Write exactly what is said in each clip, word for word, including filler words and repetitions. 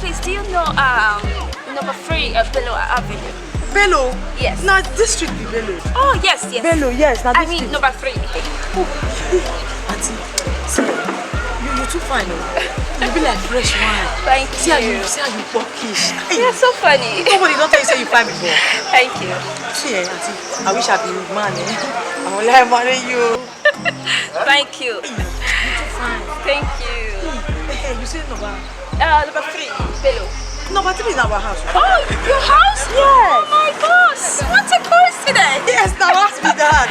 Please, do you know um number three uh, Bello Avenue? Bello? Yes. Na this street be Bello. Oh yes, yes. Bello, yes. Na I this mean street. Number three. Auntie, see, you you too fine o. You be like fresh wine. Thank see you. How you see how you buckish. You're so funny. Nobody don't tell you say you fine before. Thank you. See, eh, auntie, I wish I be man. Eh? I will like marry you. Thank you. You too fine. Thank you. Hey, you see number? Uh, number three, Bello. Number three in our house. Oh, your house? Yes. Oh my gosh, what a coincidence. Yes, now ask me that.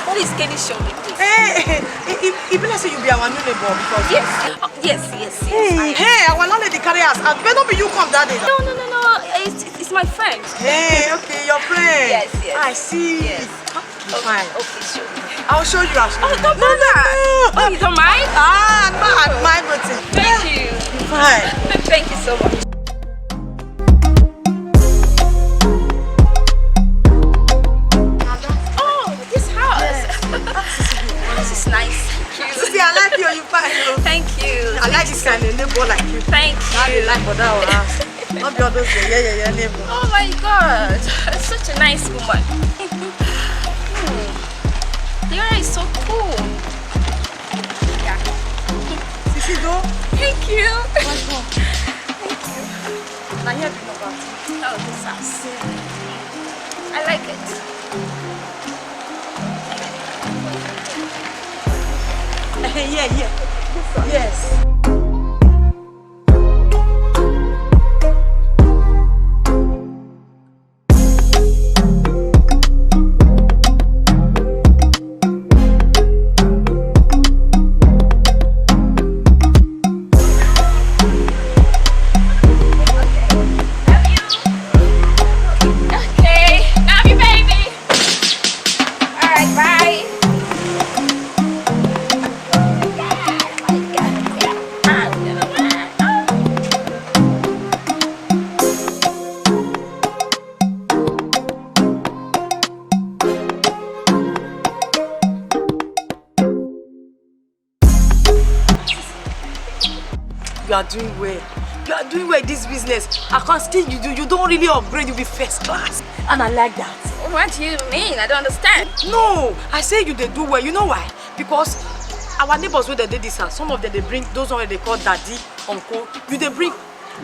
Please, can you show me, please? Hey, if, if, if let's say you be our new neighbor because yes, uh, yes, yes, yes. Hey, hey, our landlady carry us. I better be you come that day. No, no, no, no. It's, it's my friend. Hey, okay, your friend. Yes, yes. I see. Yes. Fine. Okay, show me. I'll show you. I'll show oh, you. Don't bother. No, no, no. Oh, you don't mind? Ah, no, I mind nothing. Thank you. Fine. Thank you so much. Oh, this house. Yes. This is nice. Thank you. See, I like you. You fine. Thank you. I like this kind of neighbor like you. Thank you. I like for that house. Not the others, yeah, yeah, yeah, neighbor. Oh my God, such a nice woman. Hmm. The area is so cool. Yeah. Sisi, do. Thank you. Welcome. Thank you. Now here be number two. Oh, this house. I like it. Yeah, yeah. Yes. You are doing well. You are doing well in this business. I can still you do. You don't really upgrade. You be first class, and I like that. What do you mean? I don't understand. No, I say you they do well. You know why? Because our neighbors where they did this house, some of them they bring those ones they call daddy, uncle. You they bring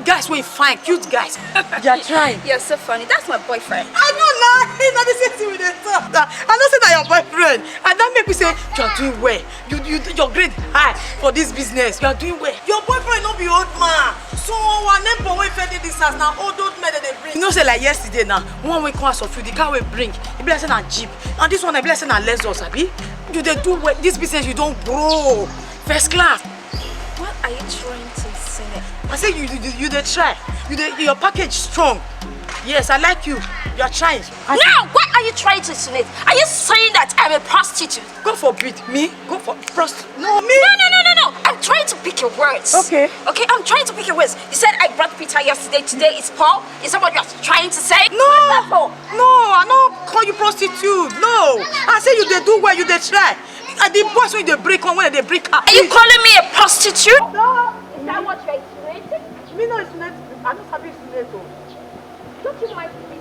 guys wey fine, cute guys. They are trying. You're so funny. That's my boyfriend. I know now. He's not the same thing with the talk. I know say that your boyfriend. And that make me say, you're doing well. You, you, your grade high for this business. You are doing well. Your boyfriend not be old man. So our neighbor wey fed this house now old old men that they bring. You know say like yesterday now, one wey come as of you, the car wey bring, e be like say na jeep. And this one e be like say na Lexus, abi? You dey do well. This business you don't grow. First class. What are you trying to say? I say you you you dey try. You dey your package strong. Yes, I like you. You are trying. I now, what are you trying to insinuate? Are you saying that I'm a prostitute? God forbid me. Go for prostitute. No, me. No, no, no, no, no. I'm trying to pick your words. Okay. Okay, I'm trying to pick your words. You said I brought Peter yesterday. Today it's Paul. Is that what you're trying to say? No. No, I no call you prostitute. No. I say you dey do well. You dey try. And the boys when they break on when they break up. Are you calling me a prostitute? No, is that what you're insinuating? Me no insinuate. I don't have insinuate. Don't you mind please?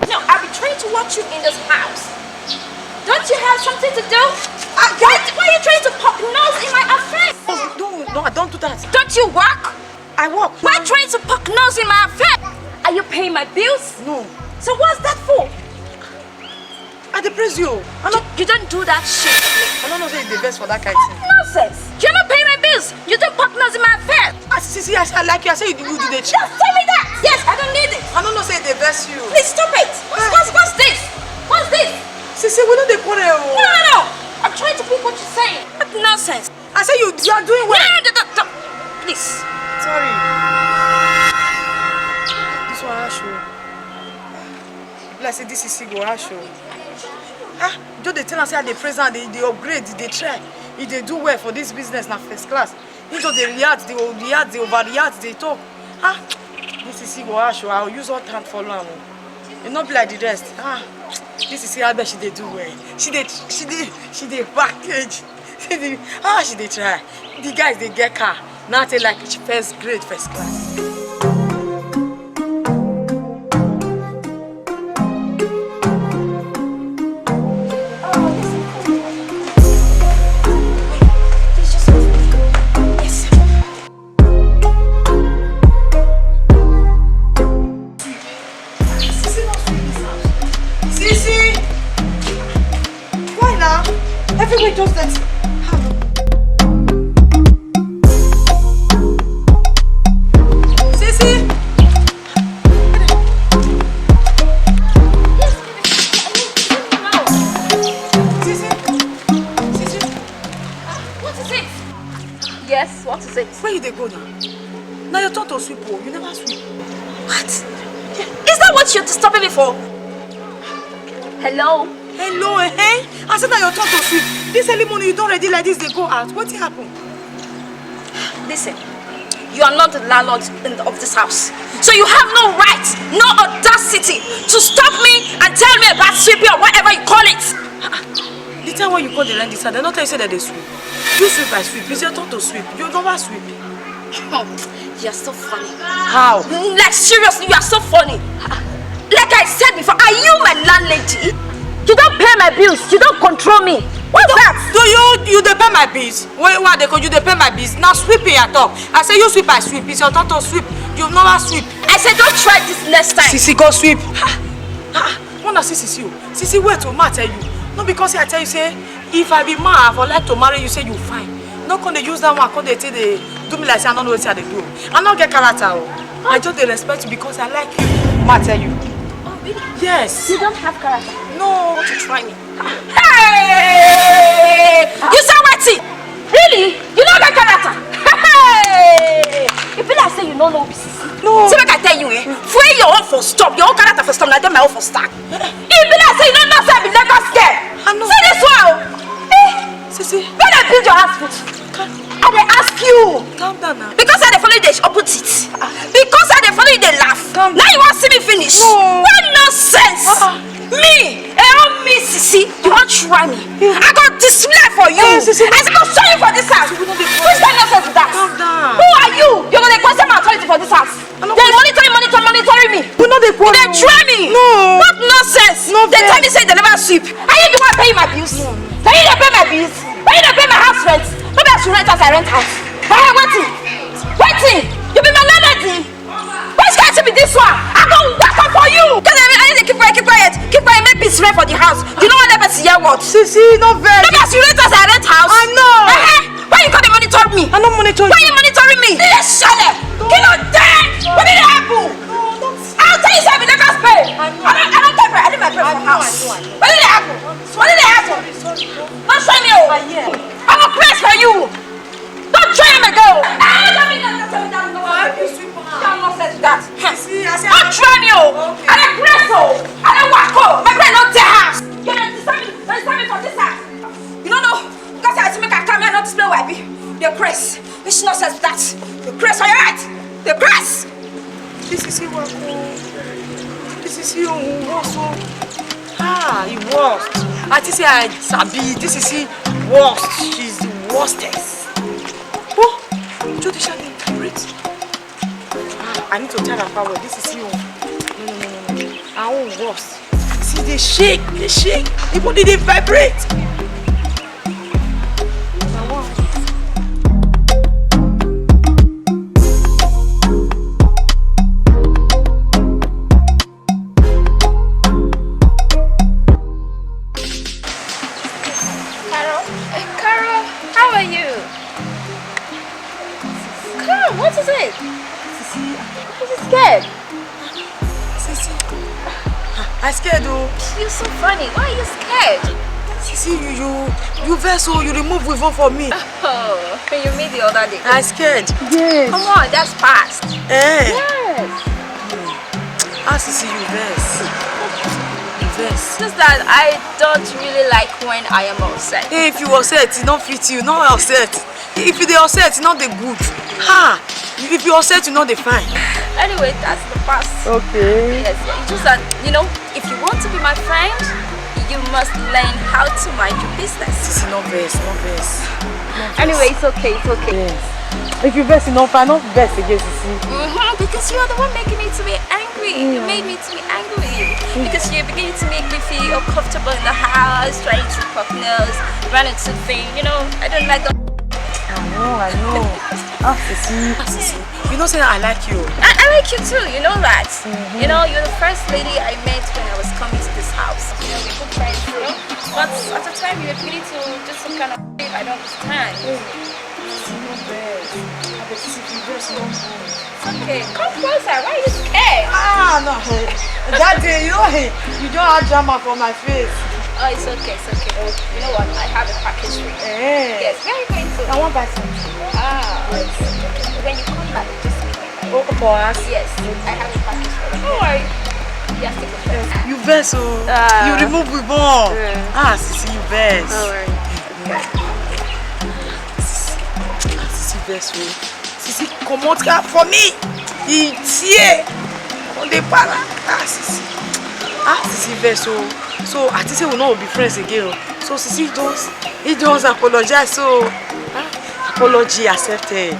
No, I'll be trying to watch you in this house. Don't you have something to do? I, why, why are you trying to poke nose in my affairs? Oh, no, no, I don't do that. Don't you work? I work. Why trying to poke nose in my affairs? Are you paying my bills? No. So what's that for? I dey praise you. I no. You don't do that shit. I don't know say you dey vex for that kind thing. Nonsense. You're not paying my bills. You don't put nose in my face. I see, see, I, I like you. I say you do, you do the. Just tell me that. Yes, I don't need it. I don't know say you dey vex you. Please stop it. What's, what's, what's this? What's this? See, see, we no dey quarrel. No, no, no. I'm trying to pick what you're saying. What nonsense. I say you, you are doing well. No, no, no, no, no. Please. Sorry. This one I show. Like say this is go ash o. Ah, just dey tell am say I dey praise am, dey dey upgrade, dey try. E dey do well for this business, na first class. He just dey react, dey react, dey overreact, dey talk. Ah, this is go ash o. I go use all time follow am o. E no be like the rest. Ah, this is how she dey do well. She dey, she dey, she dey package. See the, ah, she dey try. The guys dey get car. Now take like first grade, first class. Everywhere just that. Sisi! Sisi! Sisi! What is it? Yes, what is it? Where you dey go now? Now your turn to sweep, oh, you never sweep. What? Is that what you're disturbing me for? Hello? Hello, eh? I said now your turn to sweep. This early morning you don't ready like this, they go out. What happened? Listen, you are not the landlord in, of this house. So you have no right, no audacity to stop me and tell me about sweeping or whatever you call it. The time when you call the rent this, they not tell you say that they sweep. You sweep, I sweep. It's your turn to sweep. You never sweep. You're so funny. How? Like, seriously, you are so funny. Like I said before, are you my landlady? You don't pay my bills. You don't control me. What's that? Do you you dey pay my bills? Wait, what they call you dey pay my bills? Now sweeping at all. I say you sweep, I sweep. It's your turn to sweep. You never sweep. I said don't try this next time. Sisi, go sweep. Ha! Wanna see Sisi o. Sisi, wait o, ma tell you. No, because I tell you say, if I be man, I for like to marry you, say you fine. No come dey use that one, come dey take dey do me like say I no know wetin I dey do. I no get character o. I just dey respect you because I like you. Ma tell you. Oh, really? Yes. You don't have character. No, don't you try me. Hey! You say wetin? Really? You no get character? Hey! E be like say you no know be Sisi. No. See, make I tell you, eh? Where your own for stop, your own character for stop, na there my own for start. E be like say you no know say I be Lagos girl. I know. See this one o. Eh? Sisi. When I build your house put, I dey ask you. Calm down now. Because I dey follow you dey opposite. Because I dey follow you dey laugh. Calm down. Now you wan see me finish? No. What nonsense! Uh-uh. Me, eh, oh, me, Sisi, you wan try me? I go display for you. Eh, Sisi. I go show you for this house. Which kind nonsense is that? Calm down. Who are you? You go dey question my authority for this house? They monitor, monitor, monitoring me. We no dey quarrel. They try me. No. What nonsense? No. They tell me say they never sweep. Are you the one paying my bills? No. Are you dey pay my bills? Are you dey pay my house rent? No be as you rent as I rent house. Hey, wetin? Wetin? You be my landlady? Which kind thing be this one? I go work am for you. Tell them, I need to keep quiet, keep quiet, keep quiet. Make peace reign for the house. You know what that person hear what? Sisi, no vex. No be as you rent as I rent house. I know. Eh, eh. Why you come dey monitor me? I no monitor you. Why you monitoring me? Yes, shale. Kí ló dé? What did happen? I'll tell you something. Let us pay. I don't, I don't take bread. I need my bread for house. What did happen? What did happen? Don't show me. Oh, I will press for you. Don't try him again. Ah, don't tell me that. Don't tell me that. No, I refuse to. Don't nonsense that. See, I say don't try me. Oh, I dey press. Oh, I dey work. Oh, my bread not there. You dey disturb me. You dey disturb me for this house. You don't know. Because I make a come here not to play with me. The Chris. Which nonsense that? The Chris for your head. The Chris. This is you, Wako. This is you, worst. Ah, you worst. I think say I sabi. This is you, worst. She's the worstest. Oh, Jodisha dey vibrate. Ah, I need to tell her power. This is you. No, no, no, no, no. I won't worst. See, they shake, they shake. The body, they vibrate. Carol? Eh, Carol, how are you? Carol, what is it? Sisi. Are you scared? Sisi. Ah, I scared, oh. You're so funny. Why are you scared? Sisi, you, you, you vex, oh, you remove weave for me. Oh, you mean the other day. I scared. Yes. Come on, that's past. Eh. Yes. Ah, Sisi, you vex. You vex. Just that I don't really like when I am upset. Hey, if you upset, e no fit you. No upset. If you dey upset, e no dey good. Ha! If you upset, you no dey fine. Anyway, that's the past. Okay. Yes, it's just that, you know, if you want to be my friend, you must learn how to mind your business. Sisi, no vex, no vex. No vex. Anyway, it's okay, it's okay. Yes. If you vex, you no fine, no vex again, Sisi. Mm-hmm, because you are the one making me to be angry. You made me to be angry. Because you're beginning to make me feel uncomfortable in the house, trying to poke nose, run into thing. You know, I don't like that. I know, I know. Ah, Sisi. Ah, Sisi. You know say I like you. I, I like you too, you know that. You know, you're the first lady I met when I was coming to this house. You know, we're good friends, you know. But at the time, you were beginning to do some kind of thing I don't understand. Hey, Sisi, no vex. I bet Sisi, if you vex, you don't go. It's okay. Come closer. Why are you scared? Ah, no. Hey. That day, you know, hey, you don't have drama for my face. Oh, it's okay. It's okay. You know what? I have a package for you. Eh. Yes. Where are you going to? I want buy something. Ah, it's okay. When you come back, just meet me. Oh, for us? Yes. I have a package for you. Don't worry. You are still good friends. You vex, oh. Ah. You remove we born. Ah, Sisi, you vex. Don't worry. Sisi vex, oh. Sisi comot cap for me. He tear. On the para. Ah, Sisi. Ah, Sisi vex, oh. So, I think say we no be friends again, oh. So, Sisi just, he just apologize, so. Ah, apology accepted.